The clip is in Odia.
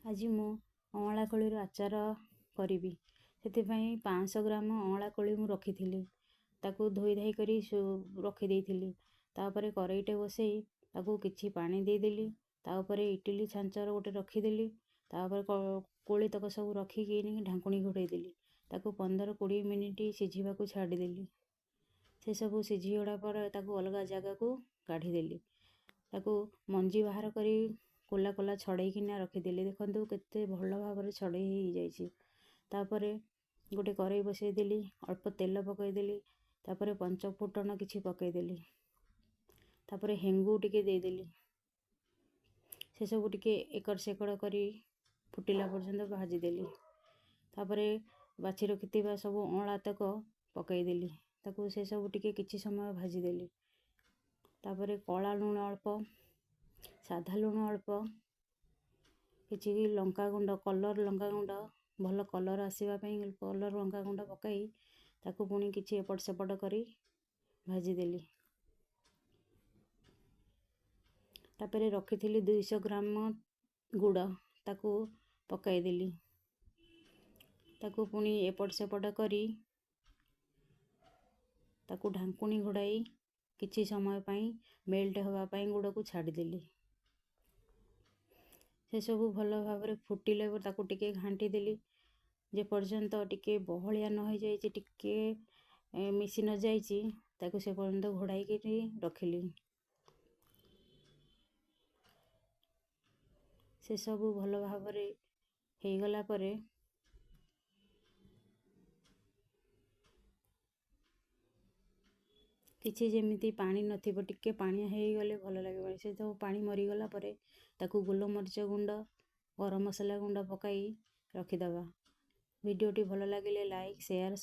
ଆଜି ମୁଁ ଅଁଳା କୋଳିର ଆଚାର କରିବି। ସେଥିପାଇଁ 500 ଗ୍ରାମ ଅଁଳା କୋଳି ମୁଁ ରଖିଥିଲି, ତାକୁ ଧୋଇ ଧାଇ କରି ରଖିଦେଇଥିଲି। ତାପରେ କରେଇଟେ ବସେଇ ତାକୁ କିଛି ପାଣି ଦେଇଦେଲି। ତା ଉପରେ ଇଟିଲି ଛାଞ୍ଚର ଗୋଟେ ରଖିଦେଲି। ତାପରେ କୋଳି ତକ ସବୁ ରଖିକି ଢାଙ୍କୁଣୀ ଘୋଡ଼େଇ ଦେଲି। ତାକୁ 15-20 ମିନିଟ୍ ସିଝିବାକୁ ଛାଡ଼ିଦେଲି। ସେସବୁ ସିଝିଗଲା ପରେ ତାକୁ ଅଲଗା ଜାଗାକୁ କାଢ଼ିଦେଲି। ତାକୁ ମଞ୍ଜି ବାହାର କରି କୋଲା କୋଲା ଛଡ଼େଇକିନା ରଖିଦେଲି। ଦେଖନ୍ତୁ କେତେ ଭଲ ଭାବରେ ଛଡ଼େଇ ହେଇଯାଇଛି। ତାପରେ ଗୋଟେ କରେଇ ବସେଇଦେଲି, ଅଳ୍ପ ତେଲ ପକାଇଦେଲି। ତାପରେ ପଞ୍ଚ ଫୁଟଣ କିଛି ପକାଇଦେଲି। ତାପରେ ହେଙ୍ଗୁ ଟିକେ ଦେଇଦେଲି। ସେସବୁ ଟିକେ ଏକଡ଼ ସେକଡ଼ କରି ଫୁଟିଲା ପର୍ଯ୍ୟନ୍ତ ଭାଜିଦେଲି। ତାପରେ ବାଛି ରଖିଥିବା ସବୁ ଅଁଳା ତକ ପକାଇଦେଲି। ତାକୁ ସେସବୁ ଟିକେ କିଛି ସମୟ ଭାଜିଦେଲି। ତାପରେ କଳା ଲୁଣ ଅଳ୍ପ, ସାଧା ଲୁଣ ଅଳ୍ପ, କିଛି ଲଙ୍କାଗୁଣ୍ଡ, କଲର୍ ଲଙ୍କାଗୁଣ୍ଡ, ଭଲ କଲର୍ ଆସିବା ପାଇଁ କଲର୍ ଲଙ୍କାଗୁଣ୍ଡ ପକାଇ ତାକୁ ପୁଣି କିଛି ଏପଟ ସେପଟ କରି ଭାଜିଦେଲି। ତାପରେ ରଖିଥିଲି 200 ଗ୍ରାମ ଗୁଡ଼, ତାକୁ ପକାଇଦେଲି। ତାକୁ ପୁଣି ଏପଟ ସେପଟ କରି ତାକୁ ଢାଙ୍କୁଣୀ ଘୋଡ଼ାଇ କିଛି ସମୟ ପାଇଁ ମେଲ୍ଟ ହେବା ପାଇଁ ଗୁଡ଼କୁ ଛାଡ଼ିଦେଲି। ସେସବୁ ଭଲ ଭାବରେ ଫୁଟିଲେ ତାକୁ ଟିକେ ଘାଣ୍ଟି ଦେଲି, ଯେପର୍ଯ୍ୟନ୍ତ ଟିକେ ବହଳିଆ ନ ହେଇଯାଇଛି, ଟିକେ ମିଶି ନ ଯାଇଛି, ତାକୁ ସେ ପର୍ଯ୍ୟନ୍ତ ଘୋଡ଼ାଇକିରି ରଖିଲି। ସେସବୁ ଭଲ ଭାବରେ ହେଇଗଲା ପରେ କିଛି ଯେମିତି ପାଣି ନଥିବ, ଟିକେ ପାଣିଆ ହେଇଗଲେ ଭଲ ଲାଗିବନି। ସେ ସବୁ ପାଣି ମରିଗଲା ପରେ ତାକୁ ଗୋଲମରିଚ ଗୁଣ୍ଡ, ଗରମ ମସଲା ଗୁଣ୍ଡ ପକାଇ ରଖିଦେବା। ଭିଡ଼ିଓଟି ଭଲ ଲାଗିଲେ ଲାଇକ୍, ସେୟାର।